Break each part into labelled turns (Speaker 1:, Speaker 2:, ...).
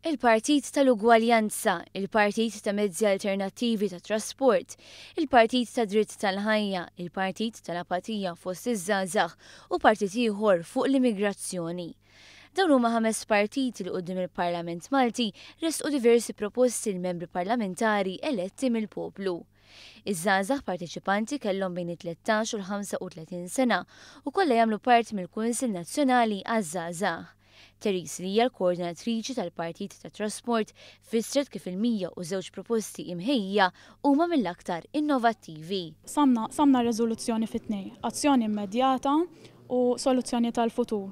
Speaker 1: Il-Partit tal-Ugwaljanza, il-Partit ta' Mezzi Alternattivi ta' Trasport, il-Partit ta' Dritt tal-Ħajja, il-Partit tal-Apatija fost iż-żgħażagħ u partit ieħor fuq l-immigrazzjoni. Dawn huma ħames partiti li quddiem il-Parlament Malti ressqu diversi proposti l-membri parlamentari eletti mill-poplu. Iż-żgħażagħ parteċipanti kellhom bejn it-13 u l-35 sena u kollha jagħmlu parti mill-Kunsill Nazzjonali għaż-Żgħażagħ. Therese Lia, l-koordinatriċi tal-Partit tat Trasport, fissret kif il-102 proposti imħejja huma mill-aktar innovattivi.
Speaker 2: Qsamna r-riżoluzzjoni fi tnejn, azzjoni immedjata u soluzzjoni tal-futur.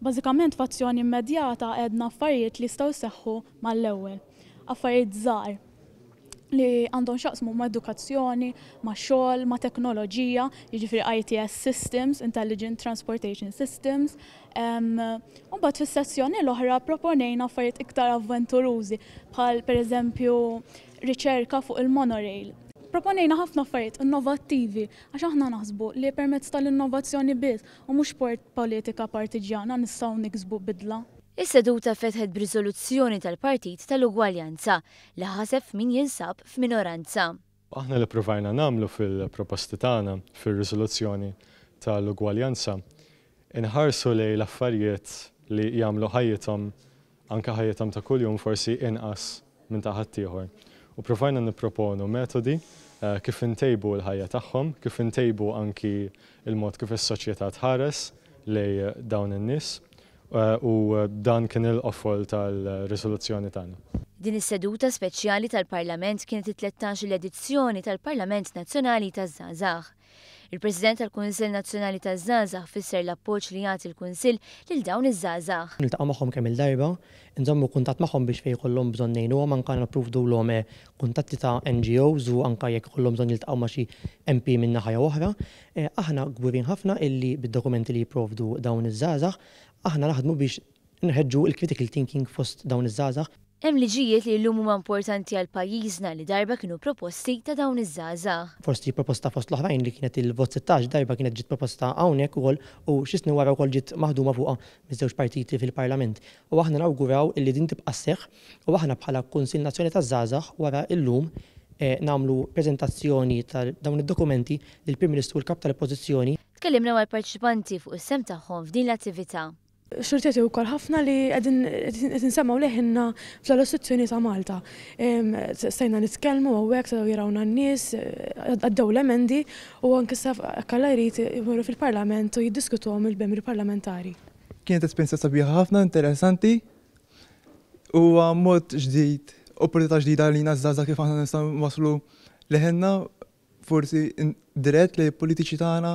Speaker 2: Bażikament f'azzjoni immedjata għedna affarijiet li jistgħu jseħħu mal-ewwel. Affarijiet żgħar li għandhom x'jaqsmu ma' edukazzjoni, ma' xogħol, ma' teknoloġija, jiġifieri ITS systems, Intelligent Transportation Systems. Mbagħad fis-sezzjoni l-oħra proponejna affarijiet iktar avventurużi bħal pereżempju riċerka fuq il-monorail. Proponejna ħafna affarijiet innovattivi għax aħna naħsbu li permezz tal-innovazzjoni biss u mhux politika partiġjana nistgħu niksbu bidla.
Speaker 1: Is-seduta fetħet b'riżoluzzjoni tal-Partit tal-Ugwaljanza li ħaseb f'min jinsab f'minoranza.
Speaker 3: Aħna li provajna nagħmlu fil-proposti tagħna fir-riżoluzzjoni tal-ugwaljanza, inħarsu lejn l-affarijiet li jagħmlu ħajjithom, anke ħajjithom ta' kuljum, forsi inqas minn ta' ħaddieħor. U provajna nipproponu metodi kif intejbu l-ħajja tagħhom, kif intejbu anki il-mod kif is-soċjetà tħares lejn dawn in-nies u dan kien il-qofol tal-riżoluzzjoni tagħna.
Speaker 1: Din is-seduta speċjali tal-Parlament kienet it-13 l-edizzjoni tal-Parlament Nazzjonali taż-Żgħażagħ. Il-President tal-Kunsill Nazzjonali taż-Żgħażagħ fisser l-appoġġ li jagħti l-Kunsill lil dawn iż-żgħażagħ.
Speaker 4: Niltaqgħu magħhom kemm il-darba, nżommu kuntatt magħhom biex fejn jkollhom bżonn ngħinuhom, anke nipprovdulhom kuntatti ta' NGOs u anke jekk ikollhom bżonn jiltaqgħu ma' xi MP minn naħa jew oħra. Aħna kburin ħafna illi bid-dokumenti li jipprovdu dawn iż-żgħażagħ, aħna naħdmu biex nħeġġu il-critical thinking fost dawn iż-żgħażagħ.
Speaker 1: Hemm liġijiet li llum huma importanti għal pajjiżna li darba kienu proposti ta' dawn iż-żgħażagħ.
Speaker 4: Forsi proposta fost l-oħrajn li kienet il-vot 16 darba kienet ġiet proposta hawnhekk ukoll u xi snin wara wkoll ġiet maħduma fuqha miż-żewġ partiti fil-Parlament. U aħna nawguraw illi din tibqa' sseħħ u aħna bħala Kunsill Nazzjonali taż-Żgħażagħ wara illum nagħmlu preżentazzjoni ta' dawn id-dokumenti lill-Prim Ministru u l-Kap tal-Oppożizzjoni.
Speaker 1: Tkellimna mal-parteċipanti fuq is-sehem tagħhom f'din l-attività.
Speaker 5: Xorteti wkoll ħafna li qegħdin qed insemmgħu leħinna fl-istituzzjoni ta' Malta. Stajna nitkellmu hawnhekk, setgħu jarawna n-nies, għaddew l-emendi u anke sa Alla jrid imorru fil-Parlament u jiddiskutuhom il-membri parlamentari.
Speaker 6: Kienet esperjenza sabiħa ħafna, interessanti u mod ġdid, opportunità ġdida li żgħażagħ kif aħna nistgħu waslu leħenna forsi dirett li politiċi tagħna.